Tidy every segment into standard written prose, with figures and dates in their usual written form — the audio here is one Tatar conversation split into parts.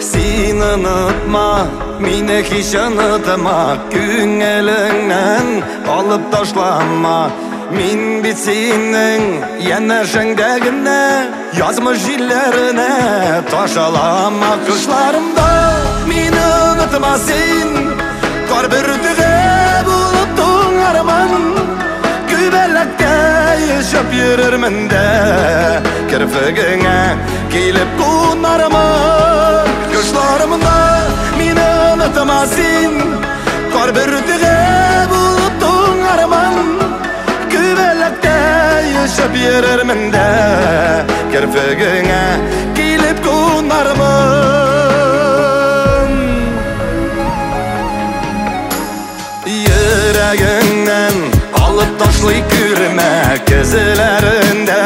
Син онытма, мине һич онытма, күңелеңнән алып ташлама. Мин бит синең янәшәңдә генә, язмыш җилләренә ташалама. Кышларымда мине онытма син, кар бөртеге булып туңармын. Күбәләктә яшәп йөрермен дә, керфегеңә килеп кунармын. Кышларымда мине онытма син, кар бөртеге булып туңармын. Күбәләктә яшәп йөрермен дә, керфегеңә килеп кунармын. Йөрәгеңнән алып ташлый күрмә, кезеләрендә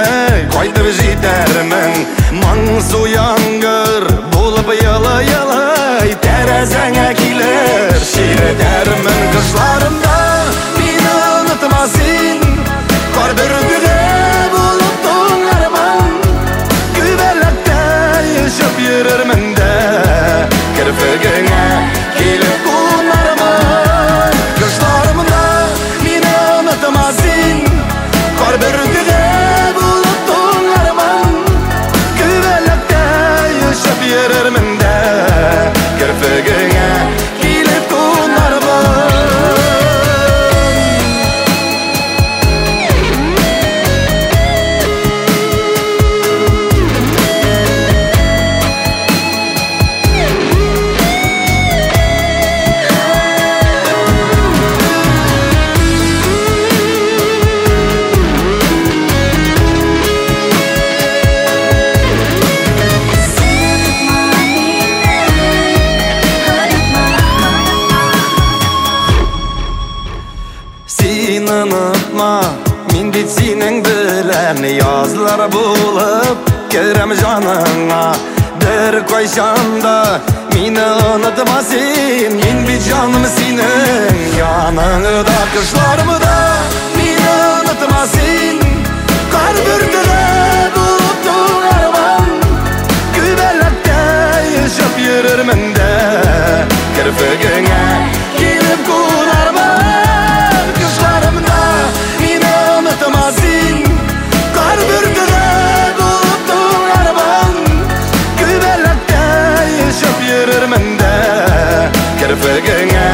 кайтып җитәрмен. Моңсу яңгыр булып елый-елый, тәрәзәңә килер чиретәрмен. Кышларымда мине онытма син, кар бөртеге булып туңармын. Күбәләктә яшәп йөрермен дә, керфегеңә килеп кунармын. Кышларымда мине онытма син, кар бөртеге булып туңармын. Күбәләктә яшәп йөрермен дә, керфегеңә килеп кунармын. Син онытма, мин бит синең белән язлар булып керәм җаныңа. Бер кайчан да мине онытма син, мин бит җаным синең яныңда. Кышларымда мине онытма син, кар бөртеге булып туңармын. Күбәләктә яшәп йөрермен дә, керфегеңә килеп кунармын. Кышларымда мине онытма син, кар бөртеге булып туңармын. Күбәләктә яшәп йөрермен дә, керфегеңә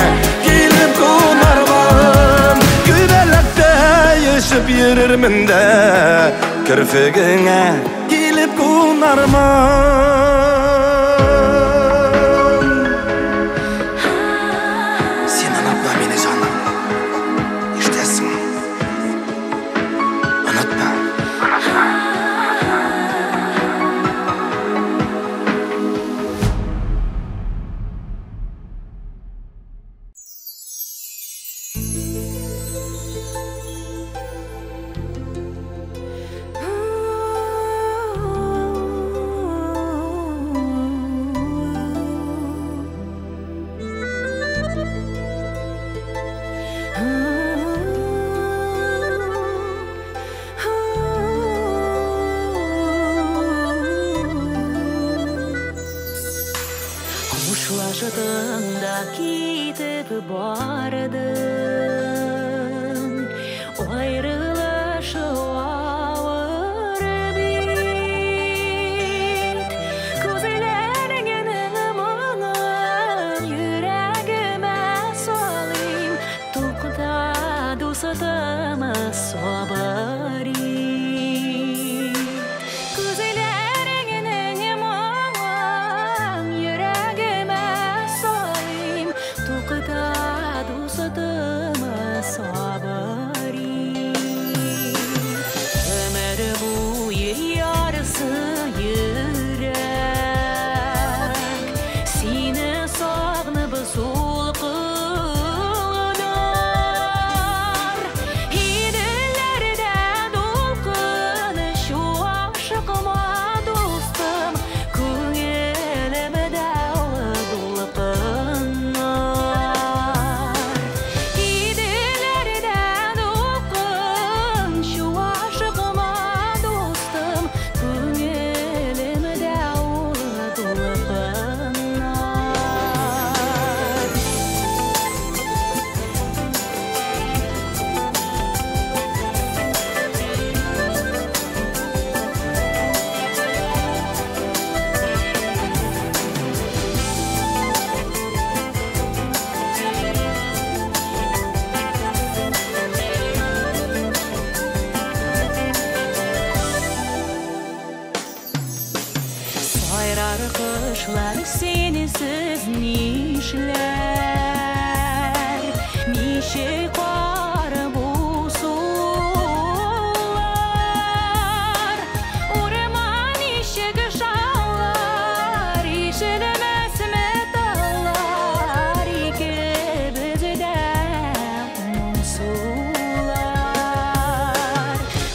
килеп кунармын. Күбәләктә яшәп йөрермен дә, керфегеңә килеп кунармын. Син онытма мине, җаным, ишетәсең? Онытма. Хушлаштың да китеп бардың, аерылышу авыр бит. Күзләреңнең моңын йөрәгемә салыйм, тукта, дустым, сабыр ит. Күзләреңнең моңын йөрәгемә салыйм, тукта, дустым, Минсез нишләр, ничек кар бу сулар, урман ничек шаулар, ишелмәсме таулар, икебез дә моңсулар.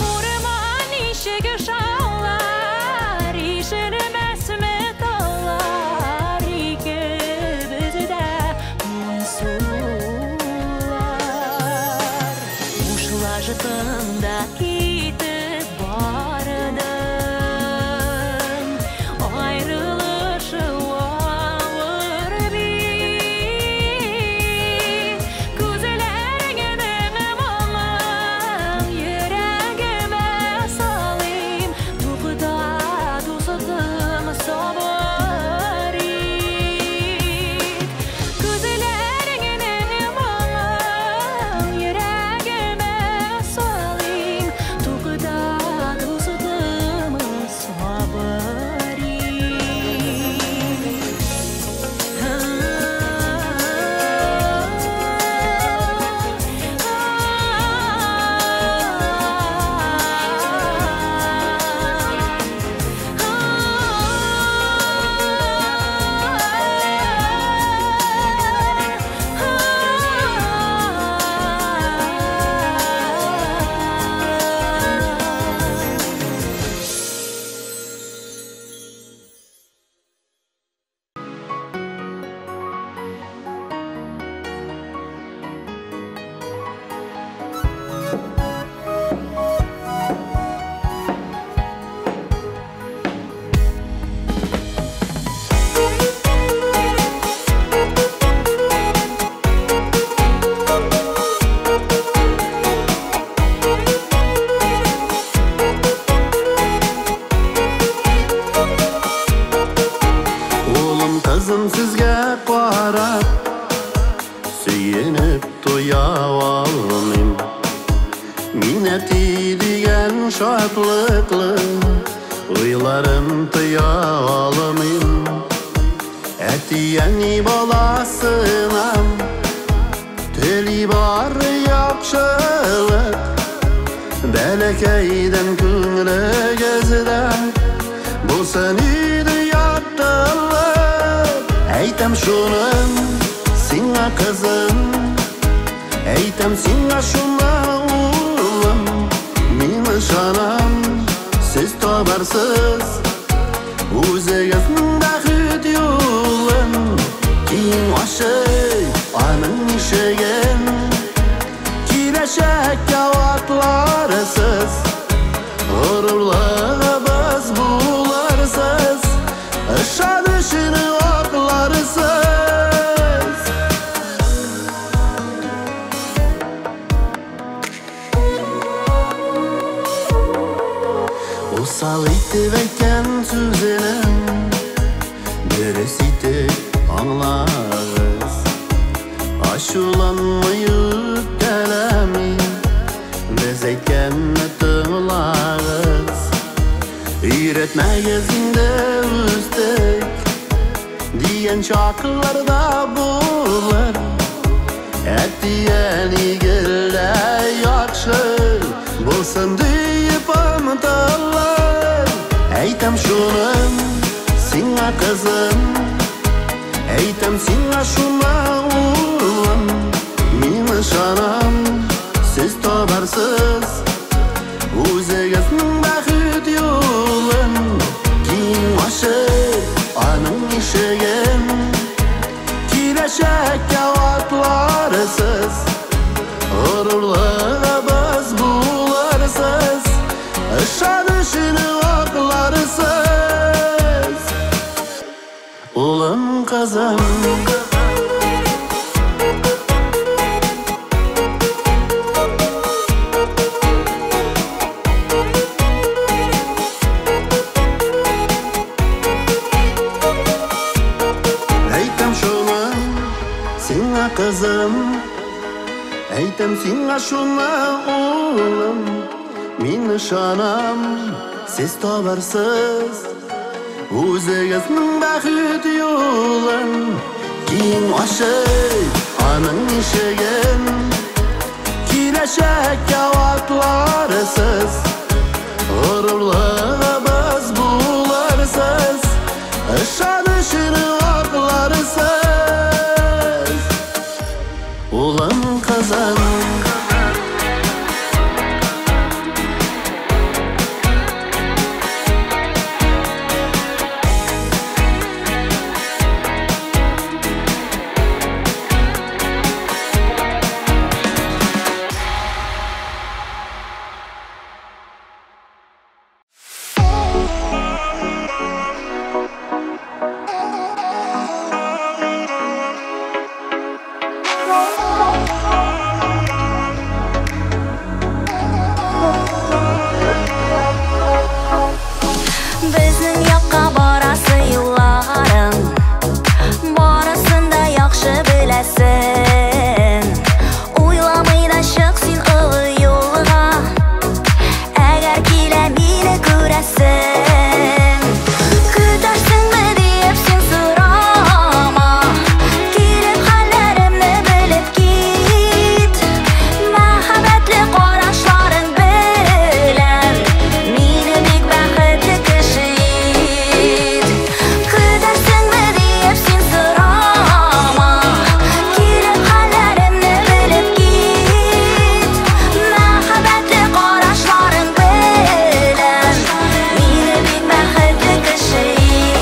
Урман ничек шаулар, ишелмәсме таулар, икебез дә моңсулар. Хушлаштың да китеп бардың, аерылышу авыр бит. Күзләреңнең моңын йөрәгемә салыйм, тукта, дустым, сабыр ит. Күзләреңнең моңын йөрәгемә салыйм, тукта, дустым, сабыр ит. Улым, кызым, сезгә карап сөенеп туя алмыйм. Мин әти дигән шатлыклы уйларым тыя алмыйм. Әти-әни баласына тели бар яхшылык, бәләкәйдән күңелегездә булсын иде яктылык. Әйтәм шуны сиңа, кызым, әйтәм сиңа шуны, улым. Мин ышанам, сез табарсыз үзегезнең бәхет юлын. Киң ачык аның ишеген, киләчәккә атларсыз, горурлыгыбыз булырсыз, ышанычны акларсыз. Усал итеп әйткән сүзенең дөрес итеп аңлагыз. Ачуланмый, үпкәләми, без әйткәнне тыңлагыз. Өйрәтмәгез инде, үстек дигән чакларда булыр. Әти-әни гел дә яхшы булсын диеп омтылыр. Әйтәм шуны сиңа, кызым, әйтәм сиңа шуны, улым. Мин ышанам, сез табарсыз үзегезнең бәхет юлын. Киң ачык аның ишеген, киләчәккә атларсыз, горурлыгыбыз булырсыз, ышанычны акларсыз. Улым, кызым. Әйтәм шуны сиңа, кызым, әйтәм сиңа шуны, улым. Мин ышанам, сез табарсыз үзегезнең бәхет юлын. Ачый аның ишеген, киләчәккә атларсыз, горурлыгыбыз булырсыз, ышанычны акларсыз. Улым, кызым. Безнең якка барасы юлларың, барысын да яхшы беләсең. Уйламый да чык син олы юлга, әгәр килә мине күрәсең. Көтәрсеңме диеп син сорама, килеп хәлләремне белеп кит. Мәхәббәтле карашларың белән мине бик бәхетле кеше ит. Көтәрсеңме диеп син сорама, килеп хәлләремне белеп кит. Мәхәббәтле карашларың белән мине бик бәхетле кеше ит.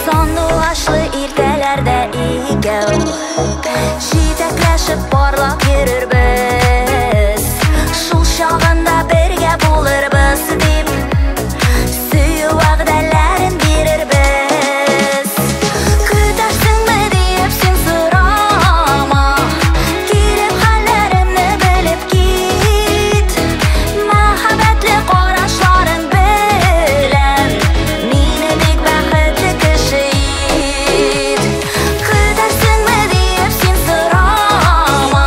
Сандугачлы иртәләрдә икәү җитәкләшеп парлап йөрербез. Шул чагында бергә булырбыз дип сөю вәгъдәләрен бирербез. Көтәрсеңме диеп син сорама, килеп хәлләремне белеп кит. Мәхәббәтле карашларың белән мине бик бәхетле кеше ит. Көтәрсеңме диеп син сорама,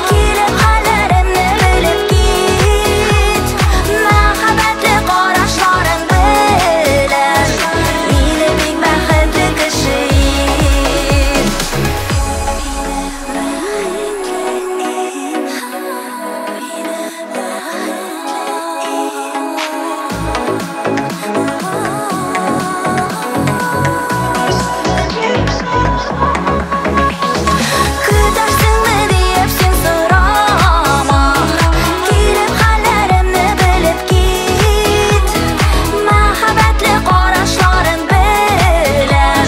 килеп хәлләремне белеп кит. Мәхәббәтле карашларың белән мине бик бәхетле кеше ит. Көтәрсеңме диеп син сорама, килеп хәлләремне белеп кит. Мәхәббәтле карашларың белән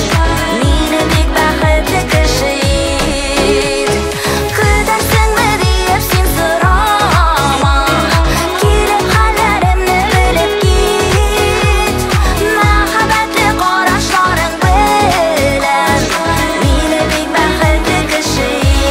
мине бик бәхетле кеше ит. Көтәрсеңме диеп син сорама, килеп хәлләремне белеп кит. Мәхәббәтле карашларың белән мине бик бәхетле кеше ит.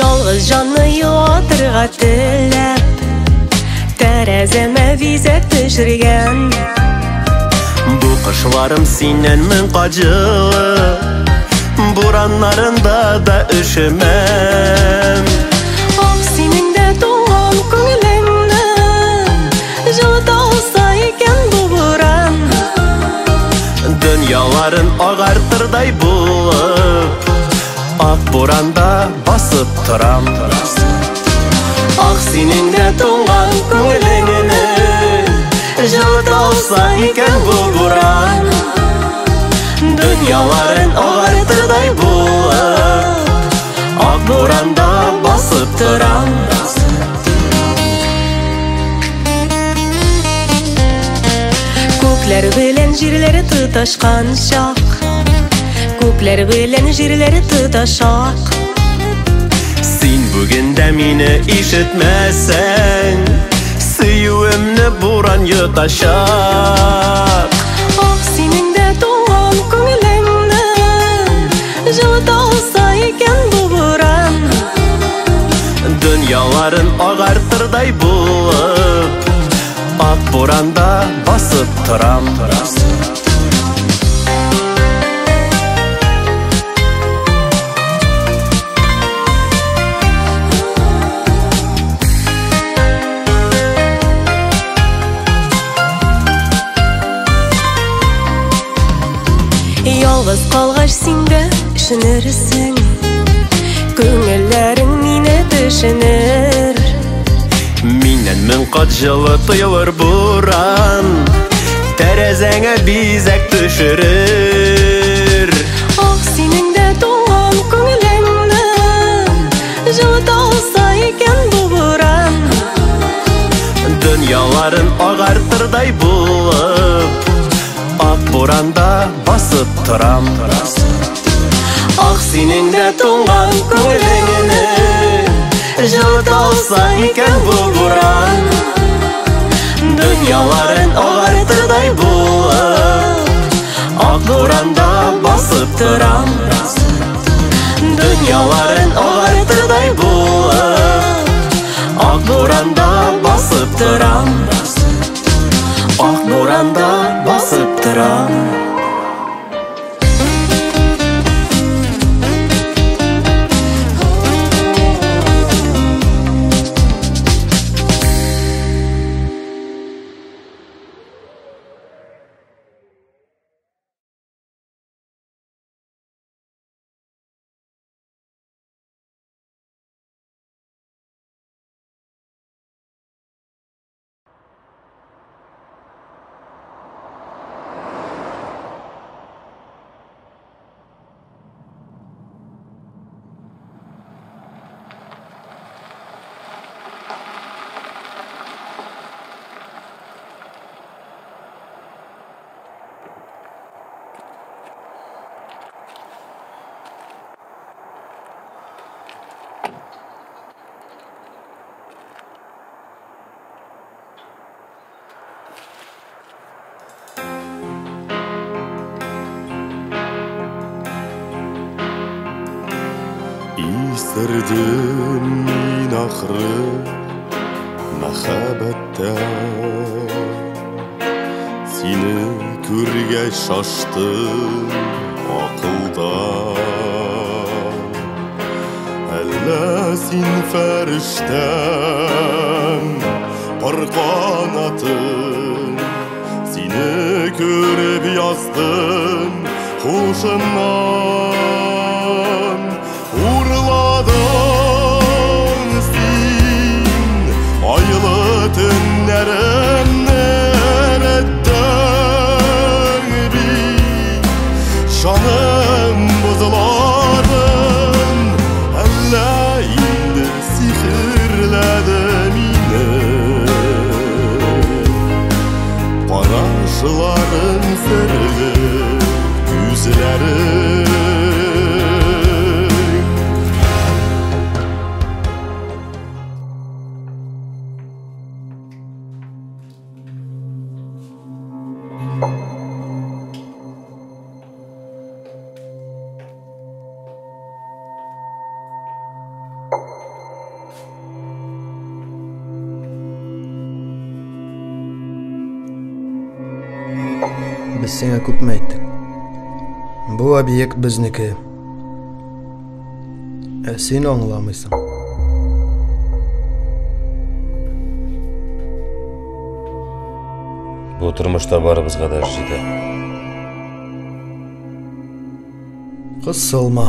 Ялгыз җанны юатырга теләп, тәрәзәмә бизәк төшергән. Бу кышларым синнән мең кат җылы, бураннарында да өшемәм. Ах, синең дә туңган күңелеңне җылыта алса икән бу буран. Дөньяларын агартырдай булып, ак буранда басып торам. Ах, синең дә туңган күңелеңне җылыта алса алса икән бу буран, дөньяларын агартырдай булып, ак буранда басып торам. Күкләр белән җирләр тоташкан чак, күкләр белән җирләр тоташак. Син бүген дә мине ишетмәсәң, сөюемне буран йотачак. Ах, синең дә туңган күңелеңне җылыта алса икән бу буран, дөньяларын агартырдай булып, ак буранда басып торам. Ялгыз калгач син дә өшенерсең, күңелләрең мине төшенер. Миннән мең кат җылы тоелыр буран, тәрәзәңә бизәк төшерер. Ах, синең дә туңган күңелеңне җылыта алса икән бу буран, дөньяларын агартырдай булып, ак буранда басып торам. Ах, синең дә туңган күңелеңне җылыта алса икән бу буран, дөньяларын агартырдай булып, ак буранда басып торам. Дөньяларын агартырдай булып, ак буранда басып торам. Ак буранда басып торам. Исердем мин ахры мәхәббәттән, сине күргәч шаштым акылдан. Әллә син фәрештәм, пар канатым, сине күреп яздым һушымнан. Урладың син айлы төннәремне, эреттең бит җаным бозларын. Әллә инде сихерләде мине карашларың, серле күзләрең. Без сиңа күпме әйттек? Бу объект безнеке. Ә син аңламыйсың. Бу тормышта барыбызга да эш җитә. Кысылма.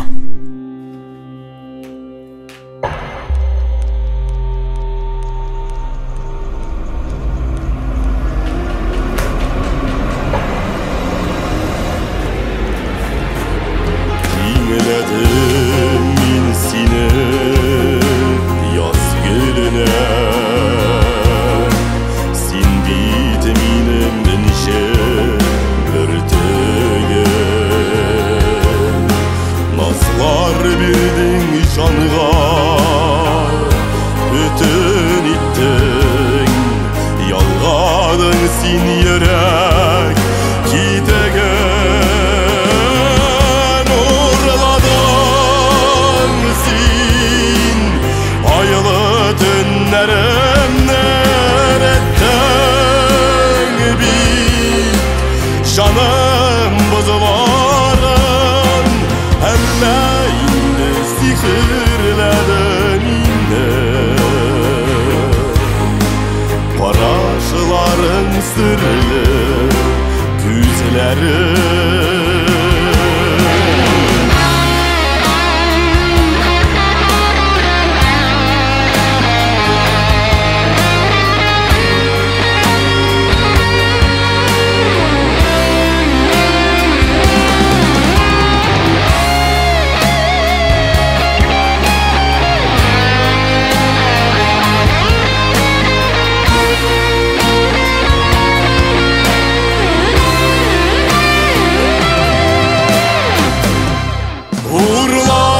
син йөрәк китеген. Урладың син айлы төннәремне, эреттең бит җаным бозларын. Әллә инде сихерләде мине карашларың серле күзләрең.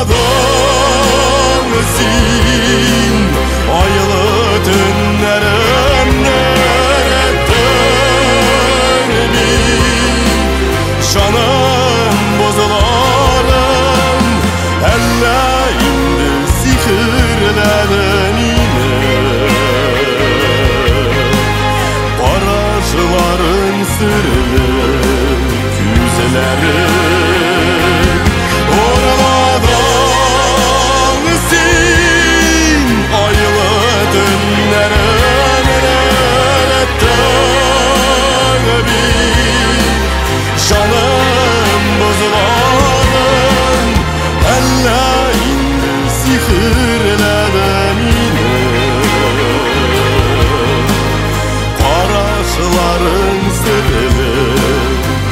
Урладың син айлы төннәремне, эреттең бит җаным бозларын. Әллә инде сихерләде мине карашларың серле күзләрең. Урладың син айлы төннәремне, эреттең бит җаным бозларын. Әллә инде сихерләде мине карашларың серле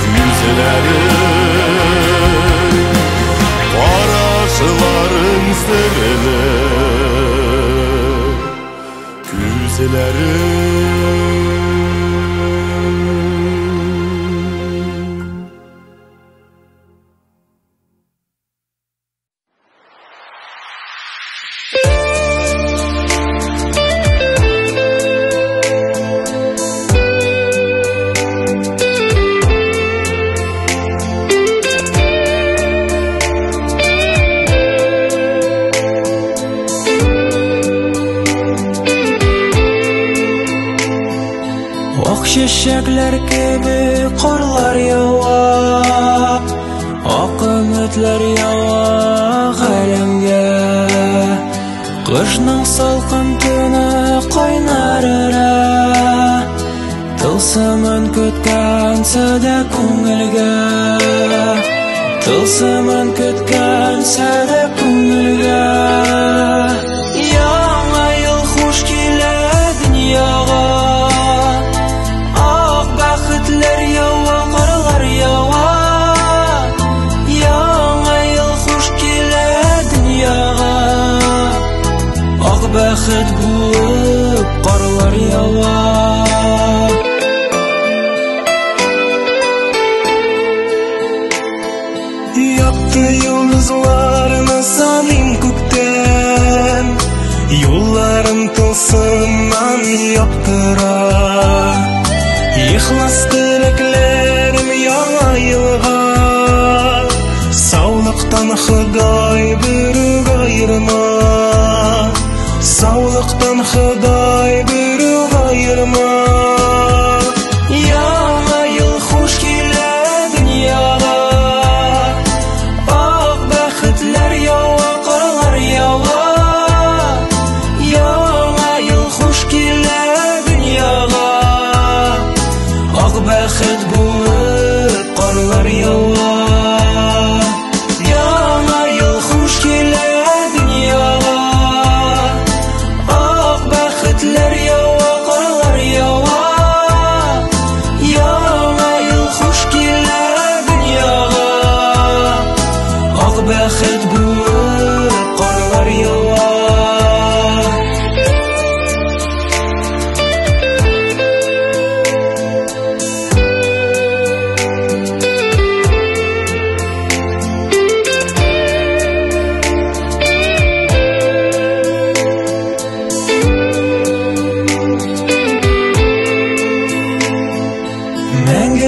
күзләрең. Карашларың серле күзләрең. Ак чәчәкләр кебек карлар ява, ак өметләр ява галәмгә. Кышның салкын төне кайнар эрә, тылсымын көткән садә күңелгә, тылсымын көткән садә күңелгә. Яңа ел хуш килә дөньяга, ак бәхетләр ява, карлар ява. Яңа ел хуш килә дөньяга, ак бәхет булып карлар ява. Якты йолдызларны саныйм күктән, юлларым тылсымнан яктыра. Ихлас теләкләрем яңа елга, саулыктан Ходай берүк аерма, саулыктан Ходай берүк аерма. Яңа ел хуш килә дөньяга, ак бәхетләр ява, карлар ява. Яңа ел хуш килә дөньяга, ак бәхет булып карлар ява. Яңа ел хуш килә дөньяга, ак бәхетләр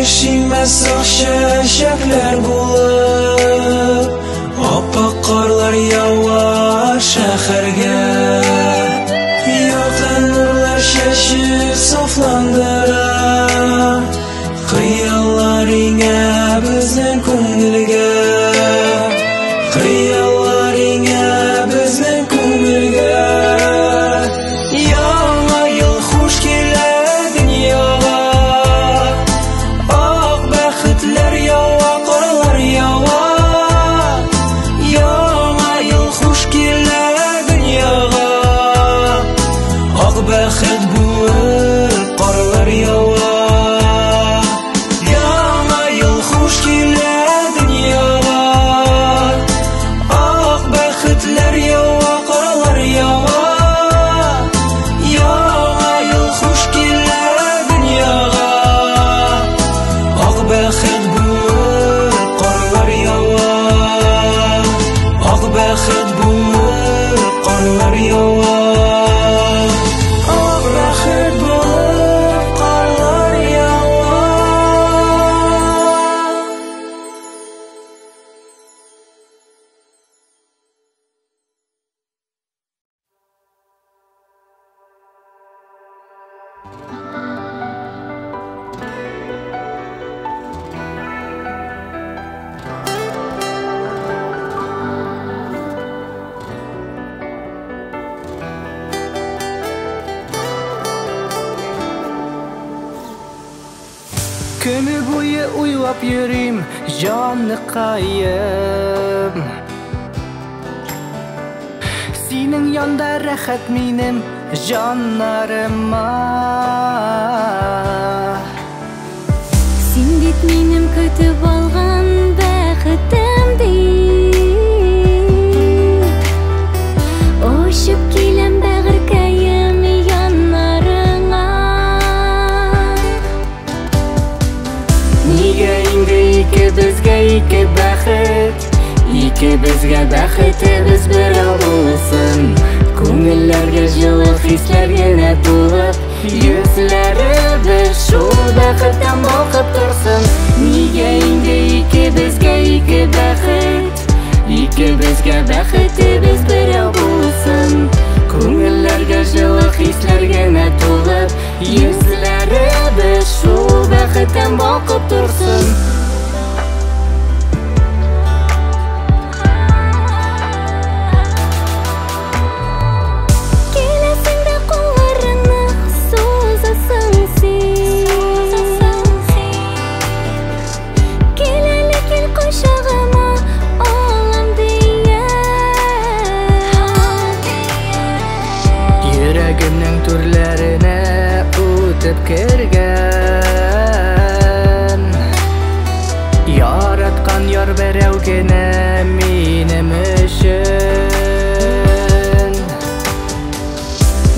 Шимәс ак чәчәкләр булып, ап-ак карлар ява шәһәргә. Якын нурлар чәчеп сафландыра, хыяллар иңә безнең күңелгә. Хыяллар иңә безнең күңелгә. Яңа ел хуш килә дөньяга, ак бәхетләр ява, карлар ява. Яңа ел хуш килә дөньяга, ак бәхет булып карлар ява. Яңа ел хуш килә дөньяга, ак бәхетләр ява, карлар ява. Яңа ел хуш килә дөньяга, ак бәхет булып карлар ява. Ак бәхет булып карлар ява. Ак бәхет булып карлар ява. Көне буе уйлап йөрим, җаныкаем. Синең янда рәхәт минем җаннарыма. Син бит минем көтеп алган бәхетем дип, очып киләм бәгырькәем яннарыңа. Нигә инде икебезгә ике бәхет, икебезгә бәхетебез берәү булсын. Күңелләргә җылы хисләр генә тулып, йөзләребез шул бәхеттән балкып торсын. Нигә инде икебезгә ике бәхет, икебезгә бәхетебез берәү булсын. Күңелләргә җылы хисләр генә тулып, йөзләребез шул бәхеттән балкып торсын. Киләсең дә кулларыңны сузасың син. Кил әле, кил кочагыма, алам дия. Йөрәгемнең түрләренә үтеп кергән, яраткан яр берәү генә минем өчен.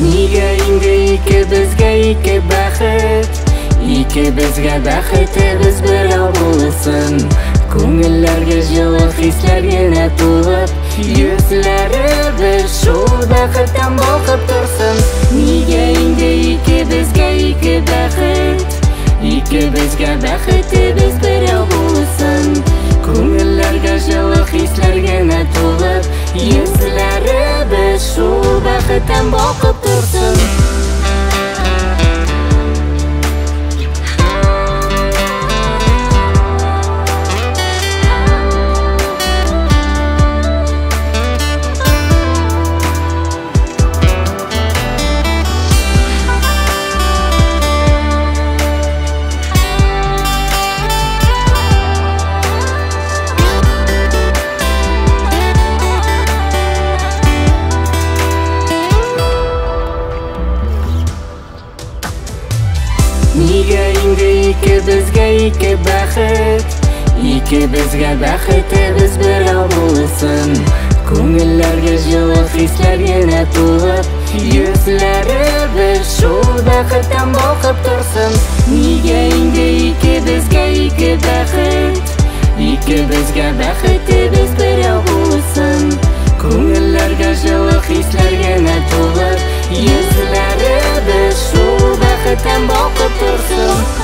Нигә инде икебезгә ике бәхет, икебезгә бәхетебез берәү булсын. Күңелләргә җылы хисләр генә тулып, йөзләребез шул бәхеттән балкып торсын. Нигә инде икебезгә ике бәхет, икебезгә бәхетебез берәү булсын. Күңелләргә җылы хисләр генә тулып, йөзләребез шул бәхеттән балкып торсын. Нигә инде икебезгә ике бәхет, икебезгә бәхетебез берәү булсын. Күңелләргә җылы хисләр генә тулып, йөзләребез шул бәхеттән балкып торсын. Нигә инде икебезгә ике бәхет, икебезгә бәхетебез берәү булсын. Күңелләргә җылы хисләр генә тулып, йөзләребез шул бәхеттән балкып торсын.